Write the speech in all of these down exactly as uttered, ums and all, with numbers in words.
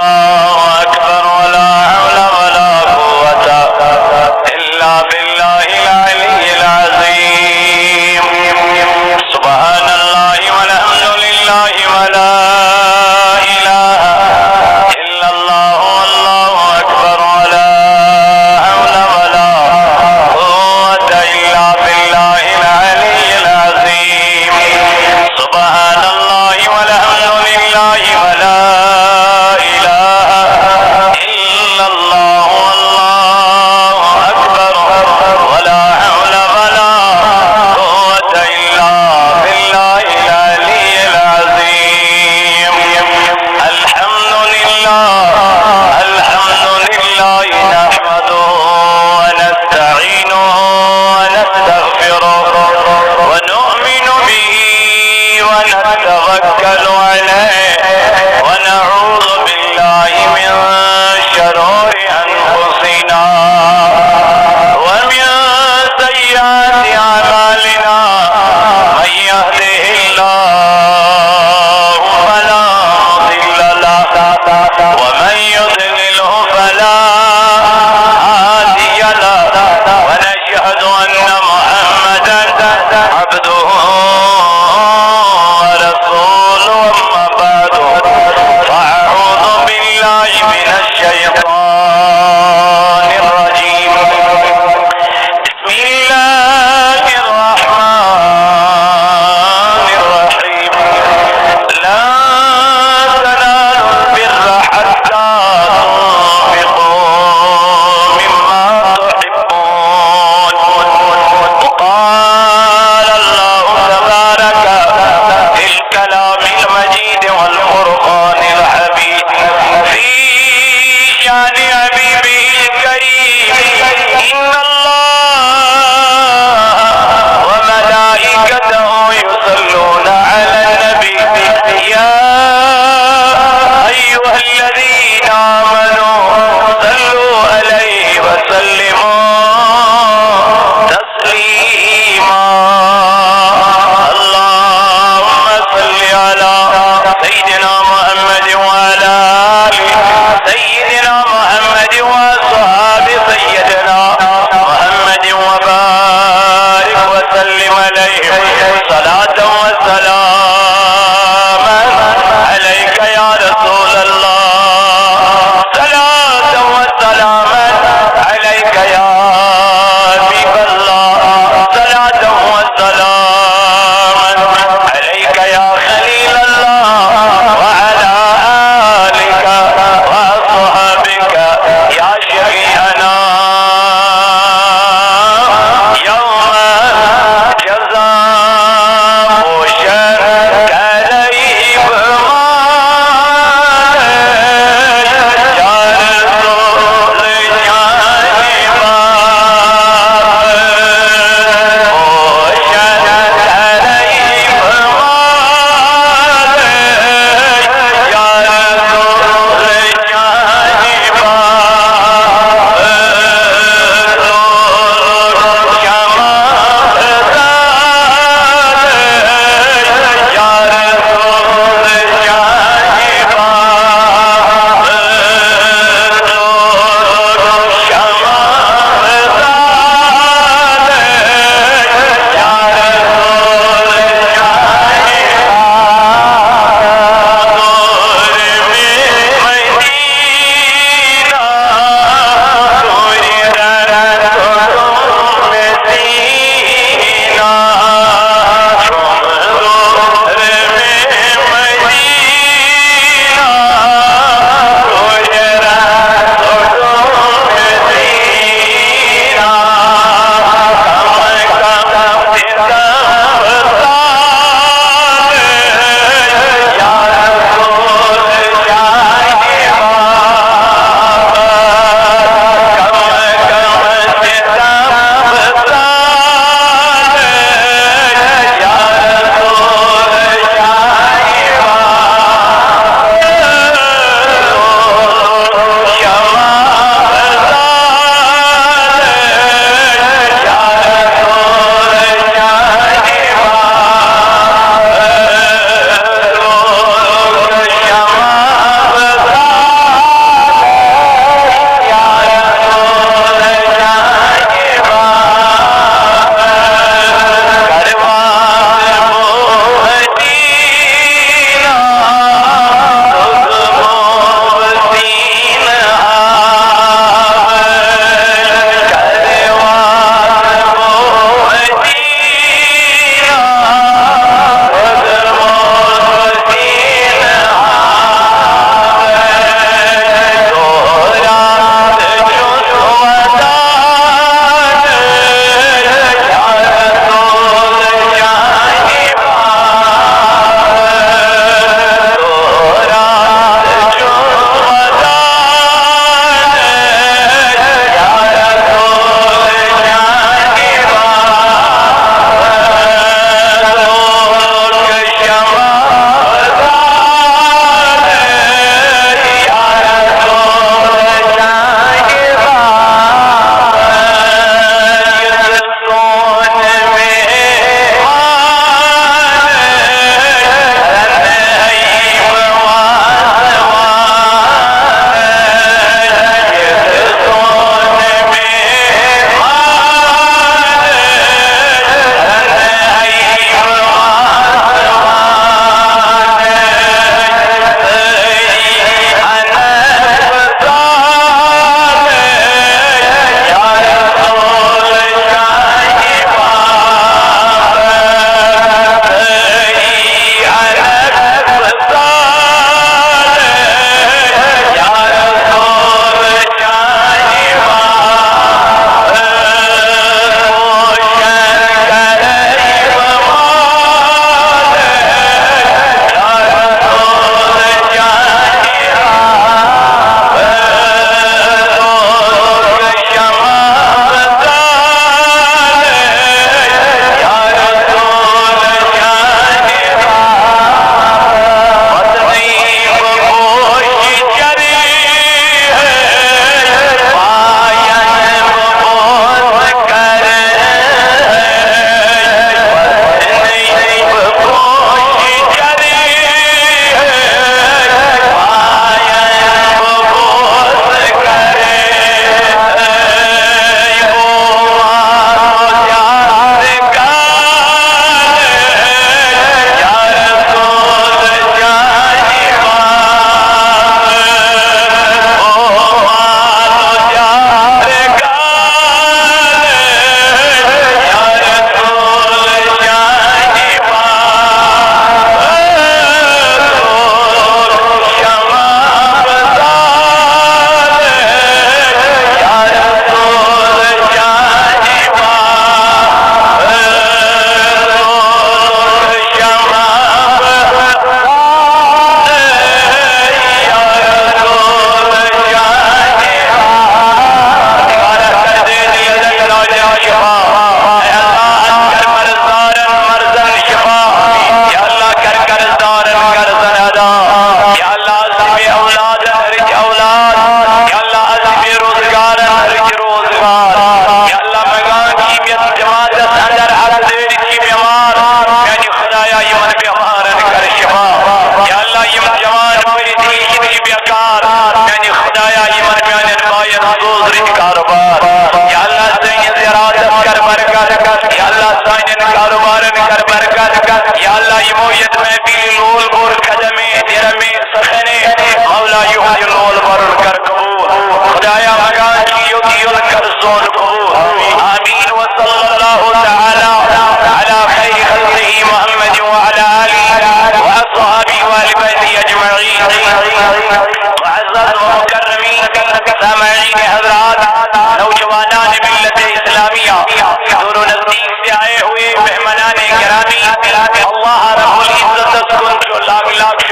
الله أكبر، ولا حول ولا قوة إلا بالله العلي العظيم. سبحان الله والحمد لله ولا إله إلا الله، والله أكبر، ولا حول ولا قوة إلا بالله العلي العظيم. سبحان الله والحمد لله ولا إله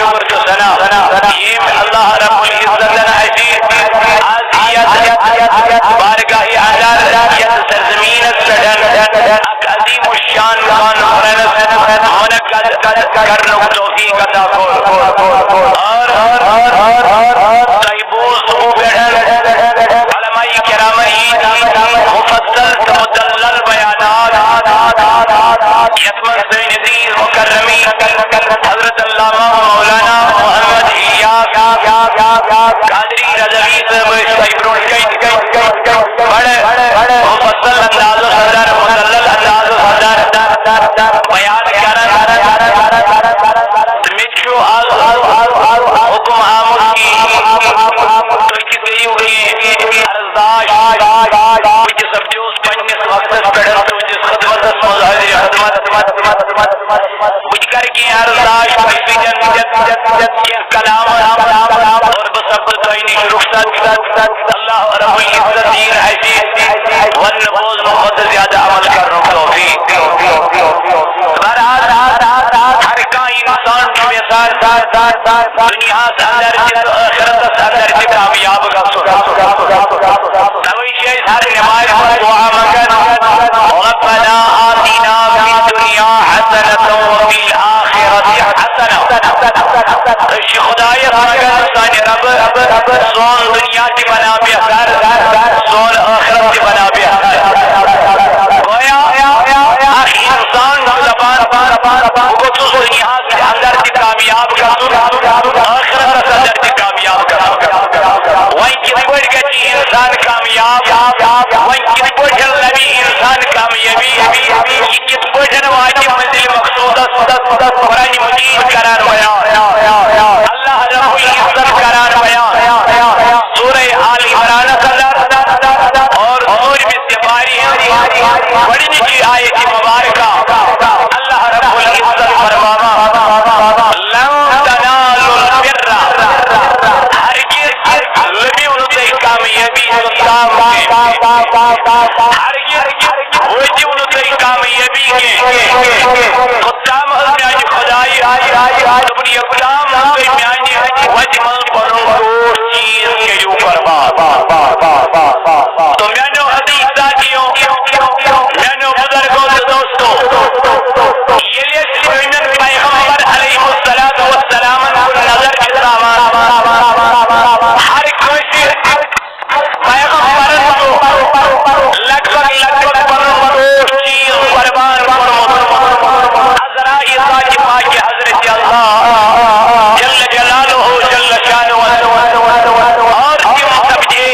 شکر تہٕ ثنا ییٚمۍ اللہ رب العزتن اَسہِ از یتھ بارگاہہِ اندر، یتھ سرزمینس پٮ۪ٹھ اکھ عظیم الشان کانفرنس منعقد کرنُک توفیق عطا کوٚر۔ اور تۄہہِ بوٗزوٕ پٮ۪ٹھ علماء کرامن ییٖتۍ مفصل تہٕ مدلل بیانات، یتھ منٛز سٲنۍ عزیز مکرمی حضرت علامہ مولانا محمد الیاس قادری رضوی صٲب ٲسۍ تۄہہِ برونٛٹھ کنہِ بڑٕ مفصل اندازس اندر، مدلل اندازس اندر بیان کران۔ تہٕ مےٚ تہِ چھُ از حکم آمُت کہِ تُہۍ تہِ کٔرِو کینٛہہ عرضداش۔ بہٕ تہِ سپدیوس پننِس وقتس پٮ۪ٹھ تُہنٛدِس خدمتس منٛز حٲضِرِ خدمت۔ بہٕ تہِ کرٕ کینٛہہ عرضداش تۄہہِ سۭتۍ، کینٛہہ کلام، اور بہٕ سپدٕ تۄہہِ نِش رخصت۔ اللہ رب العزت دِیِن اَسہِ وننہٕ بوزنہٕ کھۄتہٕ زیادٕ عمل کرنُک توفیق۔ بہرحال، ہر کانٛہہ انسان چھُ یژھان دُنیاہس اندر تہِ تہٕ ٲخرتس اندر تہِ کامیاب گژھُن۔ توے چھِ أسۍ ہر نمازِ منٛز دعا منٛگان، ربنا آتنا فی الدنیا حسنة وفی الآخرة حسنة۔ أسۍ چھِ خدایس منٛگان، سانہِ ربہٕ، سون دُنیا تہِ بناو بہتر، سون ٲخرت تہِ بناو بہتر۔ گویا اکھ انسان چھُ دپان، بہٕ گوٚژھُس دُنیاہس اندر تہِ کامیاب گژھُن، ٲخرتس اندر تہِ کامیاب گژھُن۔ وۄنۍ کِتھ پٲٹھۍ گژھِ انسان کامیاب؟ وۄنۍ کِتھ پٲٹھۍ لبہِ انسان کامیٲبی؟ یہِ کِتھ پٲٹھۍ واتہِ منزل مقصودس؟ قرآن مجید کران بیان۔ اللہ رب العزت کران بیان۔ سورہ آل عمرانس اندر اور سورہ سپارِ ہٕنٛز گۄڈٕنِچی آیت مبارکہ۔ اللہ رب العزت فرماوان، لن تنالوا البر، ہرگز لٔبِو نہٕ تُہۍ کامیٲبی توٚتام کینٛہہ۔ ہرگز وٲتِو نہٕ تُہۍ کامیٲبی کینٛہہ۔ توٚتام حظ میانہِ خدایہِ، دوٚپُن، یوٚتام نہٕ تُہۍ میانہِ وتہِ منٛز پنُن ٹوٹھ چیٖز کٔرِو قربان۔ تو میانیو عزیز ساتھیو، میانیو بزرگو تہٕ دوستو، ییٚلہِ أسۍ پرٛٲنٮ۪ن پیغمبر علیہ الصلوۃ والسلامن کُن نظر چھِ تراوان، ہر کٲنٛسہِ پیغمبرن چھُ لگ بھگ، لگ بھگ پنُن ٹوٹھ چیٖز قربان کوٚرمُت۔ عذرا ذاتِ پاکِ حضرت اللہ جل جلالہ جل شانہ، اور تِم سپدے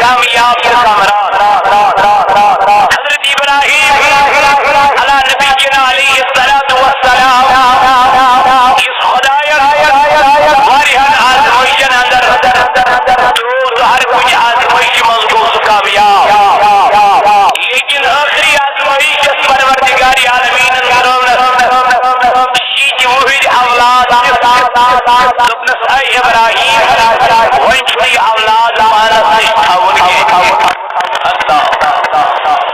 کامیاب تہٕ کامران۔ حضرت ابراہیم علی نبینا علیہ الصلوۃ والسلام، یُس خدایَن واریاہن آزمٲیشن اندر ترٛوو تہٕ ہر کُنہِ آزمٲیشہِ منٛز گوٚو سُہ کامیاب۔ لیکن ٲخری آزمٲیش یۄس پروردگار عالمیٖنَن ترٛٲونَس، شیٖتہِ وُہٕرۍ اولاد دِژ۔ دوٚپنَس، اے ابراہیم، وۄنۍ چھُنہٕ یہِ اولاد پانَس نِش تھاوُن کینٛہہ۔ اللہ۔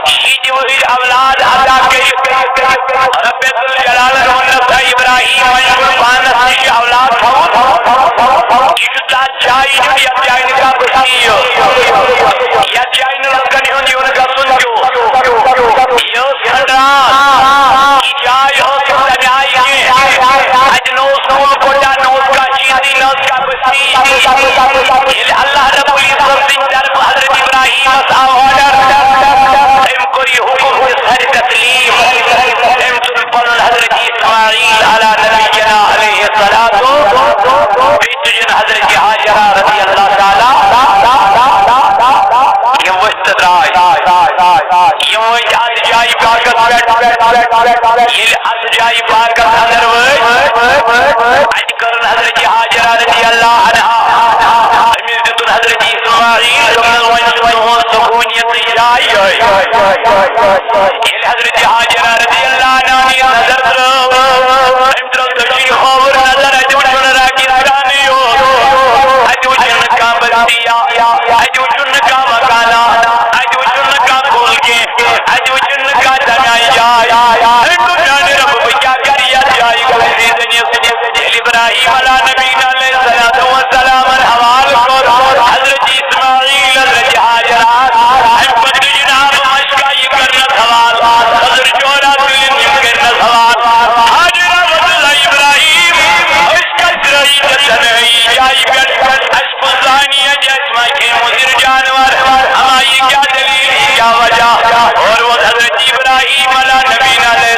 شیٖتہِ وُہٕرۍ اولاد عطا کٔرِتھ رب ذوالجلالن ووٚننَس، اے ابراہیم، وۄنۍ چھُنہٕ پانَس نِش یہِ اولاد تھاوُن۔ یہِ چھُ تَتھ جایہِ نیُن، یَتھ جایہِ نہٕ کانٛہہ بستی ٲس، یَتھ جایہِ نہٕ لُکَن ہُنٛد یُن گژھُن تہِ اوس۔ یہِ ٲس کھنٛڈرات، یہِ جاے ٲس نہٕ تَمہِ آیہِ کینٛہہ۔ اَتہِ نہ اوس کُل کوٹا، نہ اوس کانٛہہ چیٖزٕے، نہ ٲس کانٛہہ بستی۔ ییٚلہِ اللہ رب العزت سٕنٛدِ طرفہٕ حضرت ابراہیمس آو آرڈر، أمۍ کوٚر یہِ حُکم تہِ سرِ تسلیٖم۔ أمۍ تُل پنُن حضرت اسماعیل علی نبینا علیہ الصلوۃ، بیٚیہِ تُجِن حضرت ہاجرہ رضی اللہ تعالیٰ۔ یِم ؤتھۍ تہٕ درٛاے۔ یِم وٲتۍ اَتھ جایہِ پاکس پٮ۪ٹھ۔ ییٚلہِ اَتھ جایہِ پاکس اندر وٲتۍ، اَتہِ کٔرٕن حضرت ہاجرہ رضی اللہ عنہا، أمِس دیُتُن حضرت اسماعیل، دوٚپنَس، وۄنۍ چھُ تُہُنٛد سکوٗنیتٕچ جاے یِہوٚے۔ ییٚلہِ حضرت ہاجرہ رضی اللہ عنہا یہِ نظر ترٲو، أمۍ ترٲو دٔچھِنۍ کھووُر نظر، اَتہِ وٕچھُن راکِستانٕے یوت۔ اَتہِ وٕچھُن نہٕ کانٛہہ بستیا، اَتہِ وٕچھُن نہٕ کانٛہہ مکانا، اَتہِ وٕچھُن نہٕ کانٛہہ کُل کینٛہہ، اَتہِ وٕچھُن نہٕ کانٛہہ تَمہِ آیہِ جاے۔ أمۍ دوٚپ، میٛانہِ رۄبہٕ، بہٕ کیٛاہ کَرٕ یَتھ جایہِ گٔژھِتھ؟ ییٚلہِ ابراہیم علیٰ نبینا علیہ الصلوۃ والسلام حوالہٕ کوٚر، حضرت اسماعیل، حضرت ہاجرہ، اَمہِ پتہٕ جناب مشکہ یہِ کرنس حوالہٕ، حضرت جوڑا تُلِن یِم کرنس حوالہٕ۔ ہاجرہ ووٚنُن، اے ابراہیم، أسۍ کتہِ درٛٲیی ژےٚ تنہٲیی جایہِ پٮ۪ٹھ؟ اَسہِ پوٚز زانیہ جسمہ کھے مُضر جانور، اما یہِ کیٛاہ دٔلیٖل، یہِ کیٛاہ وجہ؟ اور ووت حضرت ابراہیم علیٰ نبینا علیہ